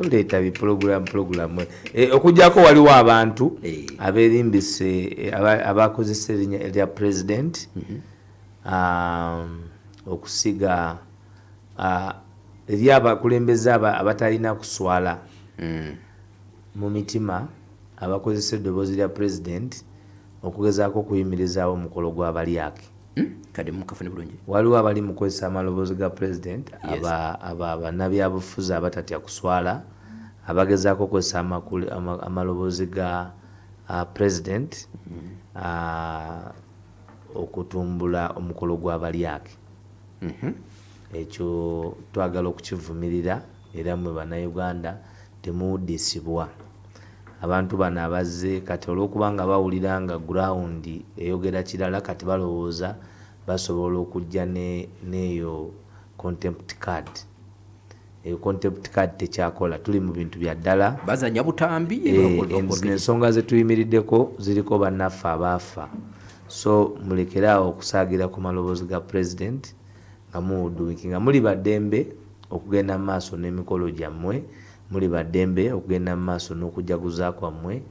Toleeta bipulogulamu pulogulamu. Okuggyako waliwo abantu abeerimbise, abakozesa erinnya erya president okusiga eri abakulembeze abatalina kuswala mu mitima, abakozesa eddoboozi lya president okugezaako okuyimirizaawo omukolo gw'abalyake. Kade mukafune bulungi. Waliwo abali mu kukozesa amaloboozi ga president, bannabyabufuzi abatatya kuswala, abagezaako okukozesa amaloboozi ga president okutumbula omukolo gw'abalyake. Ekyo twagala okukivumirira, era mmwe Bannayuganda temuwuddisibwa. Abantu bano abazze kati olw'okuba nga bawulira nga ground eyogera kirala, kati balowooza basobola okujja n'eyo contempt card. Eyo contempt card tekyakola, tuli mu bintu bya ddala. Bazanya butambi. Zino ensonga ze tuyimiriddeko ziriko bannaffe abaafa, so mulekere awo okusaagira ku maloboozi ga president nga muwuduwiki. Nga muli baddembe okugenda mu maaso n'emikolo gyammwe, muli baddembe okugenda mu maaso n'okujaguza kwammwe,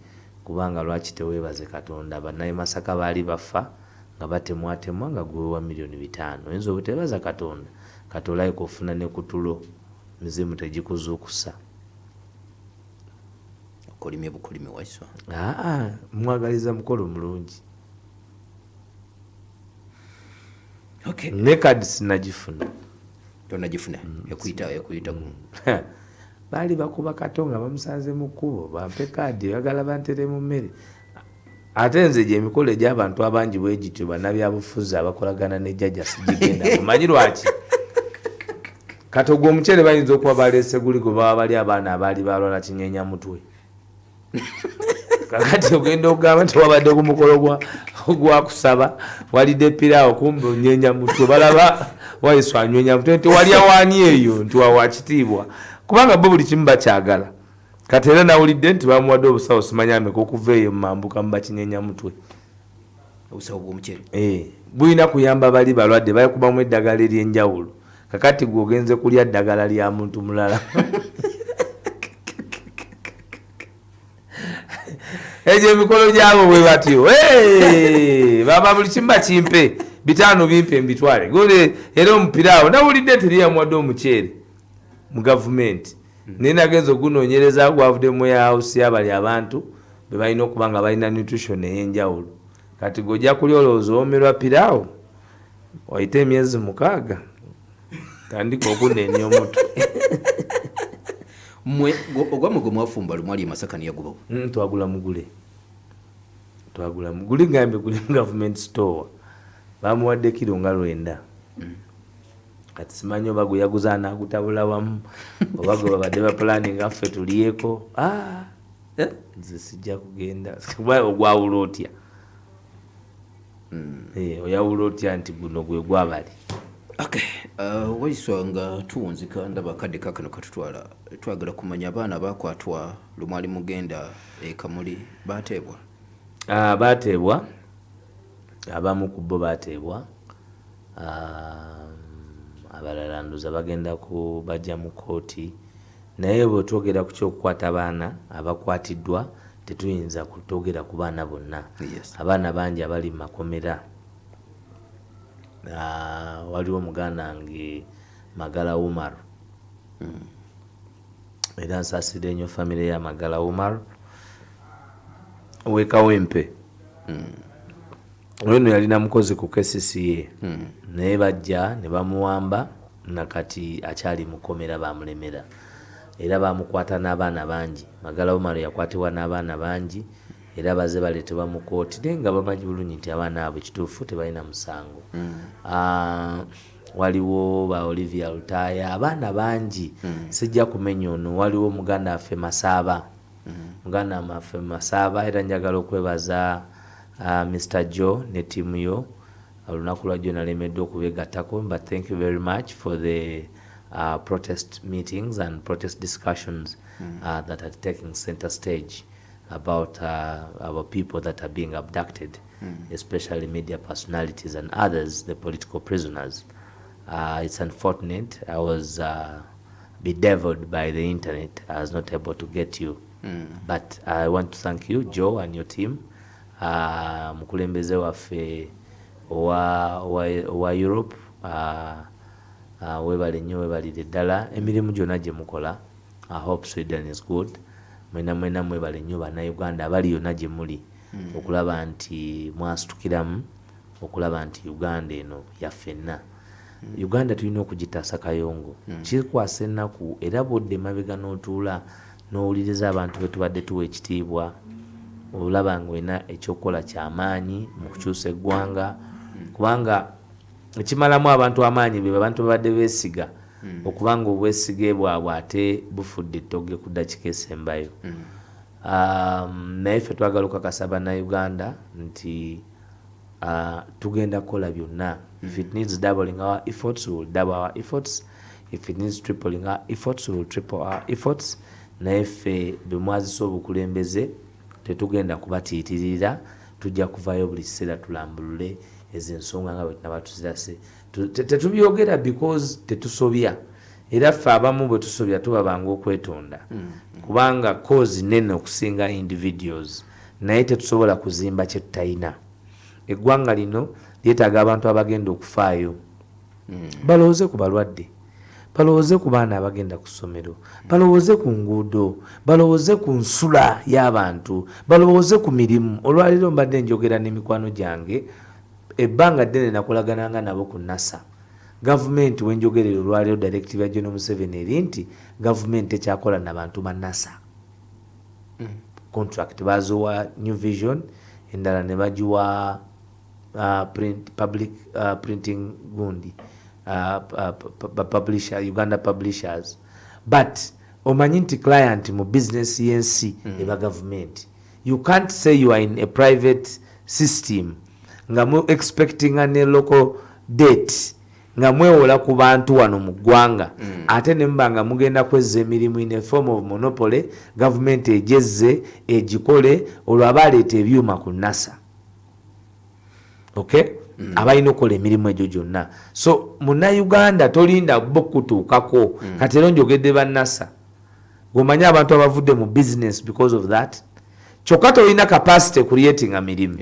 kubanga lwaki teweebaze Katonda? Bannaye Masaka baali bafa nga batemwatemwa, nga gwewewa 5 miliyoni, oyinza obuteebaza Katonda? Kati olayika ofuna ne ku tulo, mizimu tegikuzuukusa. Okolimye bukolimi, Waiswa. Aa, mwagaliza mukolo mulungi. Ne kadi sinagifuna. Tonagifuna? Ekuyita Baali bakuba Kato nga bamusanze mu kkubo, bampe kaadi, oyagala bantere mu mmere. Ate nze gye emikolo egy'abantu abangi bwe gityo, bannabyabufuzi abakolagana ne jjajja, sigigenda. Omanyi lwaki? Kati ogwo omuceere bayinza okuba baleese guli gwe baba bali abaana abaali balwala kinyeenya mutwe. Kakati ogenda okugamba nti wabadde ku mukolo gwakusaba, walidde piraawo, kumbe onyeenya mutwe. Balaba Waiswa anywenya mutwe nti walya waani eyo, nti wawakitiibwa, kubanga bo buli kimu bakyagala. Kati era nawulidde nti bamuwadde obusawo simanya ameka okuva eyo mumambuka mubakinyeenya mutwe. Obusawo bw'omuceere? Eh, bulina kuyamba bali balwadde, bakubamu eddagala ery'enjawulo. Kakati gwe ogenze kulya ddagala lya muntu mulala. Egyo emikolo gyabo bwe batyo. Baba buli kimu bakimpe, 500 bimpe mbitwale. Gole era omupira awo nawulidde nti eriyamuwadde omuceere mu gavumenti, naye nagenza ogunoonyereza, gwavudde mu warehouse y'abali abantu be balina okuba nga balina nutrition ey'enjawulo. Kati gwe ojja kulya olowooza owomerwa piraawo, wayite emyezi 6 tandika okunenya omutwe. Mmwe ogwammwe gwe mwafumba lumwali e Masaka niyagubawo? Twagula mugule, twagula mugule, gambye guli mu government store, bamuwadde kiro nga 90. Kati simanyi oba gwe yaguza anaagutabula wamu oba gwe babadde bapulaninga ffe tulyeko. Ah, nze sijja kugenda, kuba ogwawula otya? Oyawula otya nti guno gwe gwabali? Okay, Waiswa, nga tuwunzika, ndaba akadde kakano katutwala. Twagala kumanya abaana bakwatwa lumwali mugenda e Kamuli, bateebwa? Ah, bateebwa, abamu ku bo bateebwa. Abalala ndoza bagenda ku bajja mu kooti. Naye bwe twogera ku kyokukwata abaana abakwatiddwa, tetuyinza kutwogera ku baana bonna. Abaana bangi abali mu makomera. Waliwo muganda wange Magala Umar, era nsaasira nnyo famire ya Magala Umar owekawempe. Oyo nno yalina mukozi ku KCCA, naye bajja ne bamuwamba, nakati akyali mukomera, bamulemera. Era bamukwata n'abaana bangi. Magala Umar yakwatibwa n'abaana bangi, era baze baleetebwa mu kooti, naye nga bamanyi bulungi nti abaana abo kituufu tebalina musango. Waliwo ba Olivia Lutaaya, abaana bangi, sijja kumenya ono. Waliwo muganda waffe Masaaba, muganda waffe Masaaba. Era njagala okwebaza Mr Joe ne ttiimu yo. Olunaku lwajjo nalemeddwa okubegattako, but thank you very much for the protest meetings and protest discussions that are taking center stage about our people that are being abducted, especially media personalities and others, the political prisoners. It's unfortunate. I was Bedeviled by the internet, I was not able to get you. But I want to thank you, Joe, and your team. Mukulembeze waffe owa Europe, webale nnyo, webalire ddala emirimu gyonna gye mukola. I hope Sweden is good. Mwena mwena mwebale nnyo, Bannayuganda abali yonna gye muli, okulaba nti mwasitukiramu okulaba nti Uganda eno yaffenna. Uganda tulina okugitaasa. Kayongo, kikwasa ennaku, era bwodde emabega n'otuula n'owuliriza abantu be tubadde tuwa ekitiibwa, olaba nga olina ekyokukola kyamaanyi mu kukyusa eggwanga, kubanga ekimalamu abantu amaanyi be abantu babadde beesiga, okubanga obwesige bwabwe ate bufudde ettogge ku ddakika esembayo. Naye ffe twagala okukakasa Bannayuganda nti tugenda kukola byonna. If it needs doubling our efforts, we will double our efforts. If it needs tripling our efforts, we will triple our efforts. Naye ffe bwe mwazisa obukulembeze, tetugenda kubatiitirira. Tujja kuvayo buli kiseera tulambulule ezo ensonga nga bwe tunaba tuzirase. Tetubyogera because tetusobya, era ffe abamu bwe tusobya tubabanga okwetonda, kubanga cause nene okusinga individuals. Naye tetusobola kuzimba kye tutayina. Eggwanga lino lyetaaga abantu abagenda okufaayo, balowooze ku balwadde, balowooze ku baana abagenda ku ssomero, balowooze ku nguudo, balowooze ku nsula y'abantu, balowooze ku mirimu. Olwaleero mbadde njogera n'emikwano gyange, ebbanga ddene nakolagananga nabo ku NASA. Gavumenti wenjogerera olwaleero, directive ya General Museveni eri nti gavumenti tekyakola nabantu ba NASA. Contract baziwa New Vision, endala ne bagiwa print, public printing gundi, publisher, Uganda Publishers. But omanyi nti client mu business y'ensi eba gavumenti. You can't say you are in a private system nga mu expectinga ne local debt, nga mwewola ku bantu wano mu ggwanga, ate ne muba nga mugenda kwezza emirimu in a form of monopoly. Gavumenti ejezze egikole, olwo aba aleeta ebyuma ku NASA, okay, abalina okukola emirimu egyo gyonna. So Munnayuganda, tolinda bo kutuukako. Kati era njogedde bannasa, gweomanyi abantu abavudde mu business because of that. Kyokka tolina capacity creatinga mirimu.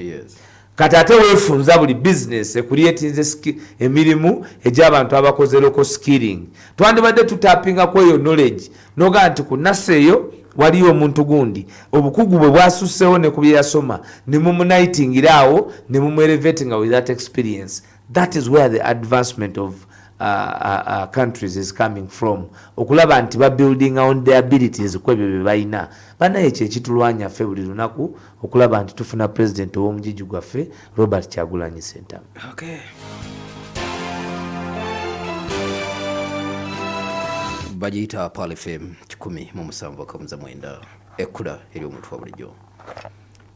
Kati ate weefunza buli business ecreatinze emirimu egy'abantu abakoze local skilling. Twandibadde tutapingako eyo knowledge, nogaa nti ku NASA eyo waliyo omuntu gundi obukugu bwe bwasussewo ne ku byeyasoma, ne mumunitingira awo, ne mumuelevatinga with that experience. That is where the advancement of countries is coming from, okulaba nti babuilding on their abilities ku ebyo bye balina. Banaye ekyo ekitulwanya ffe buli lunaku okulaba nti tufuna president ow'omugigi gwaffe, Robert Kyagulanyi Sentamu. Okay. Bagiyita Pearl FM 107.9, ekkula ery'omuntu wa bulijjo.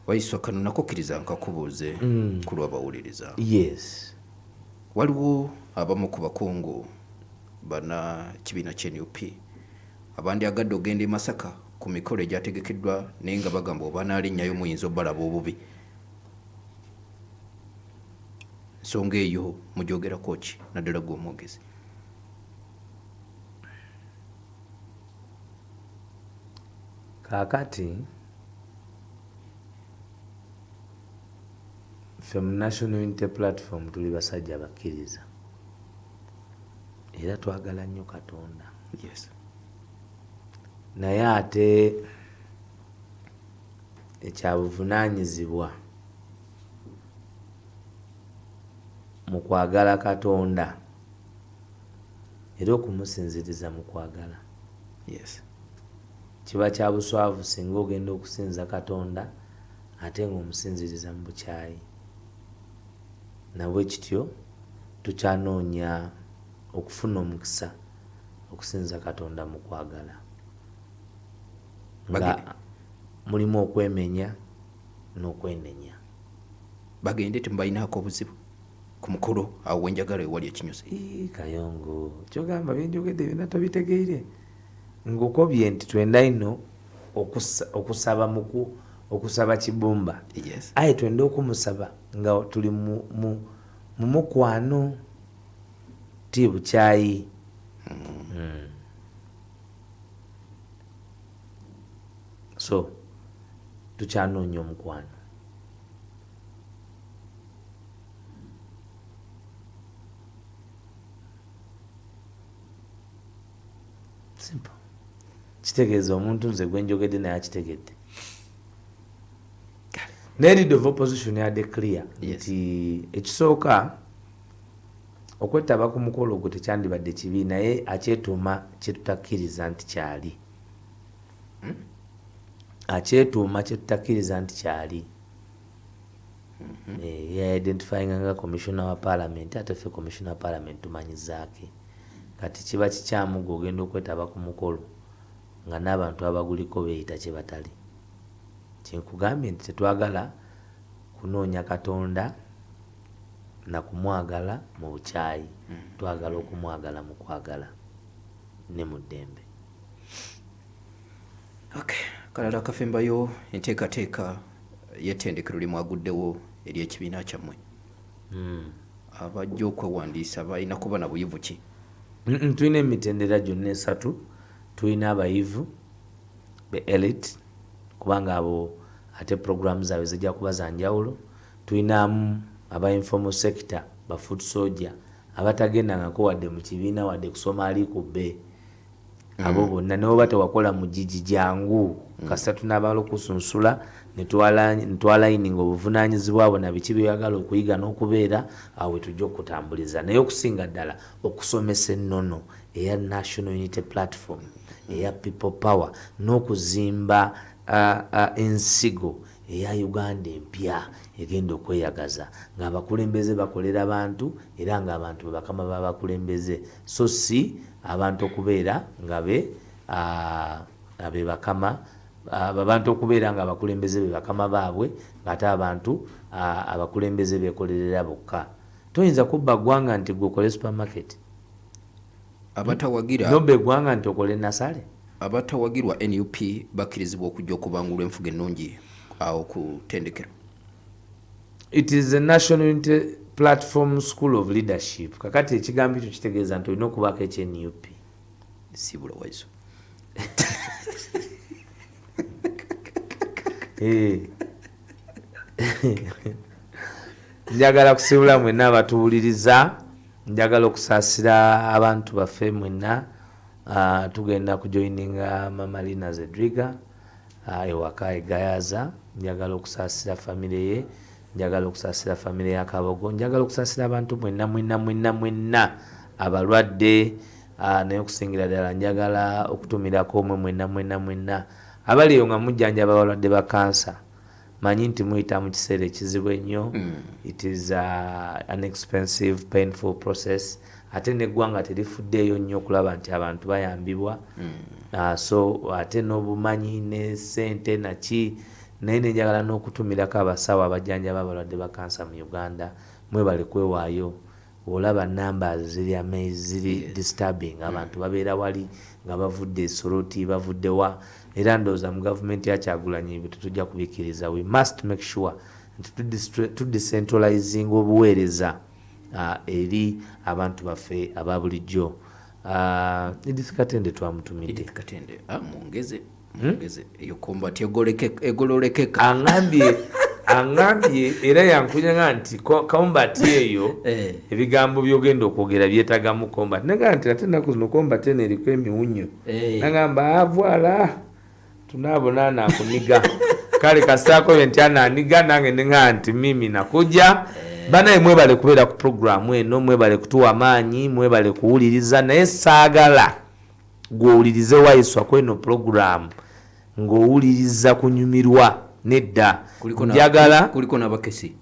Waiswa, kano nakukkiriza nkakubuuze ku lwabawuliriza. Yes. Waliwo abamu ku bakungu bana kibiina kye NUP abandi agadde ogenda e Masaka ku mikolo egyategekeddwa, naye nga bagamba oba naalinyayo muyinza obalaba obubi. Ensonga eyo mugyogerako ki, naddala gwe omwogezi? Kaakati ffe mu National Unity Platform tuli basajja bakkiriza, era twagala nnyo Katonda. Naye ate ekyabuvunaanyizibwa mu kwagala Katonda era okumusinziriza mu kwagala, kiba kya buswavu singa ogenda okusinza Katonda ate ng'omusinziriza mu bukyayi. Nabwe kityo tukyanoonya okufuna omukisa okusinza Katonda mu kwagala, nga mulimu okwemenya n'okwenenya. Bagende, temubalinaako obuzibu ku mukolo awo wenjagala ewali ekinyusi? Ii, Kayongo, kyogamba byenjogedde byonna tobitegeire? Ngukobye nti twenda ino okusaba muku okusaba kibumba. Aye twenda okumusaba nga tuli mu mukwano, ti bukyayi. So tukyanoonya omukwano. Simple. Kitegeeza omuntu nze gwenjogedde naye akitegedde. Naye leader of opposition yadde clear nti ekisooka okwetaba ku mukolo ogwo tekyandibadde kibi, naye akyetuuma kyetutakkiriza nti kyali. Akyetuuma kyetutakkiriza nti kyali. Ye-identifying nga commissioner wa parliament, ate ffe commissioner wa parliament tumanyizaake. Kati kiba kikyamu gwe ogenda okwetaba ku mukolo nga n'abantu abaguliko beeyita kye batali. Kyenkugambye nti tetwagala kunoonya Katonda na kumwagala mu bukyayi, twagala okumwagala mu kwagala ne mu ddembe. Okay. Kalala akafembayo, enteekateeka y'ettendekero limwaguddewo ery'ekibiina kyammwe, abajja okwewandiisa balina kuba na buyivu ki? Tulina emitendera gyonna esatu. Tulina abayivu be elite, kubanga abo ate programu zaabwe zijja kuba za njawulo. Tulinamu aba informal sector, ba foot soldier abatagendangako wadde mu kibiina wadde kusoma ali ku bbe. Abo bonna newoba tewakola mugigi, jangu. Kasita tunabala okusunsula netwalayininga obuvunanyizibwa bwo na biki byoyagala okuyiga n'okubeera awo wetujja okutambuliza. Naye okusinga ddala okusomesa ennono eya National Unity Platform, eya People Power, n'okuzimba ensigo eya Uganda empya egenda okweyagaza ng'abakulembeze bakolera bantu era ng'abantu be bakama b'abakulembeze, so si abantu okubeera nga be bakama abantu, okubeera nga abakulembeze be bakama baabwe ng'ate abantu abakulembeze beekolerera bokka. Toyinza kubba ggwanga nti gwe okole supermarket. Abatawagira nobba eggwanga nti okole nasale. Abatawagirwa NUP bakkirizibwa okujja okubangulwa enfuga ennungi awo ku ttendekero? It is a National Unity Platform School of Leadership. Kakati ekigambo ekyo kitegeeza nti olina okubaako ekyeNUP. Siibula waiso. Eh. Njagala kusiibula mwenna abatuwuliriza, njagala okusaasira abantu baffe mwenna. Tugenda kujoininga Mama Lina Zedriga ewaka egayaza. Njagala okusaasira famire ye, njagala okusaasira famire ya Kabogo, njagala okusaasira abantu mwenna mwenna mwenna mwenna abalwadde, naye okusingira ddala njagala okutumirako omwe mwenna mwenna mwenna abali eyo nga mujjanjaba abalwadde ba kansa. Manyi nti muyita mu kiseera ekizibu ennyo. It is an expensive, painful process, ate neggwanga terifuddeeyo nnyo okulaba nti abantu bayambibwa. So ate n'obumanyi ne ssente naki, naye nenjagala n'okutumirako abasawo abajjanjaba abalwadde ba kansa mu Uganda. Mwebale kwewaayo. Olaba numbers ziri amazing, ziri disturbing. Abantu babeera wali nga bavudde esoroti, bavuddewa, era ndowooza mu gavumenti ya Kyagulanyi ebyo tetujja kubikkiriza. We must make sure nti tudecentralizing obuweereza eri abantu baffe aba bulijjo. Edith Katende twamutumidde. Edith Katende, mwongeze mwongeze eyo combat egololekeka. Aŋambye era yankunyanga nti combat eyo, ebigambo byogenda okwogera byetagamu combat. Nagamba nti ate ennaku zino combat eno eriko emiwunyo. Nagamba avwala tunaabona anakuniga. Kale kasitaako nti ananiga nange neŋaa nti mimi nakuja. Banaye mwebale kubeera ku programu eno, mwebale kutuwa amaanyi, mwebale kuwuliriza. Naye saagala gw'owulirize Waiswa kweno programu ng'owuliriza kunyumirwa, nedda. Njagala kuliko n'abakesi.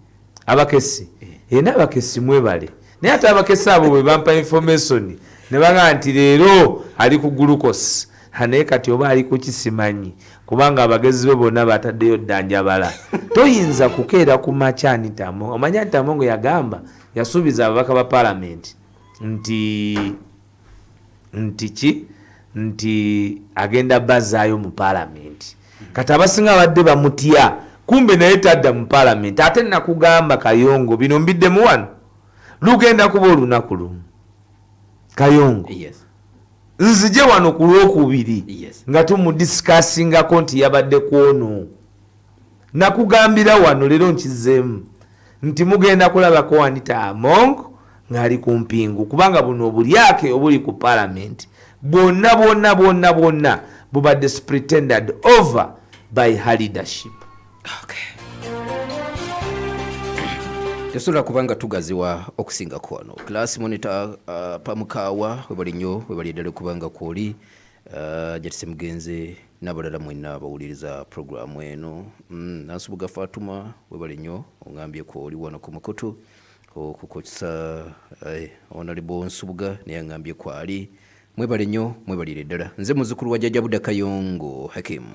Abakesi era abakesi mwebale, naye ate abakesi abo bwe bampa information ne bagamba nti leero ali ku glucose, naye kati oba ali ku kisimanyi, kubanga abagezi be bonna bataddeyo ddanjabala. Toyinza kukeera ku makya. Anita Among, omanyi Anita Among yagamba, yasuubiza ababaka ba palamenti nti ki, nti agenda bazaayo mu palamenti. Kati abasinga babadde bamutya, kumbe naye tadda mu palamenti. Ate nakugamba Kayongo, bino mbiddemu wano, lugenda kuba olunaku lumu, Kayongo. Yes. Nzije wano ku Lwokubiri Yes. nga tumudiscussingako nti yabadde kwono. Nakugambira wano, leero nkizeemu nti mugenda kulabako Anita Among ng'ali ku mpingu, kubanga buno obulyake obuli ku Palamenti bwonna bwonna bwonna bwonna bubadde superintended over by her leadership. Tesobola kubanga tugaziwa okusingako wano. Class monitor Pamukawa, webali nnyo, webali ddala okubanga kwoli jatise mugenze n'abalala mwenna abawuliriza programu eno. Nansubuga Fatuma, webali nnyo, ongambye kwoli wano ku mukutu okukozesa Honorable Nsubuga naye angambye kwali. Mwebale nnyo, mwebalire ddala. Nze muzzukulu wa Jjajja Buda Kayongo Hakimu.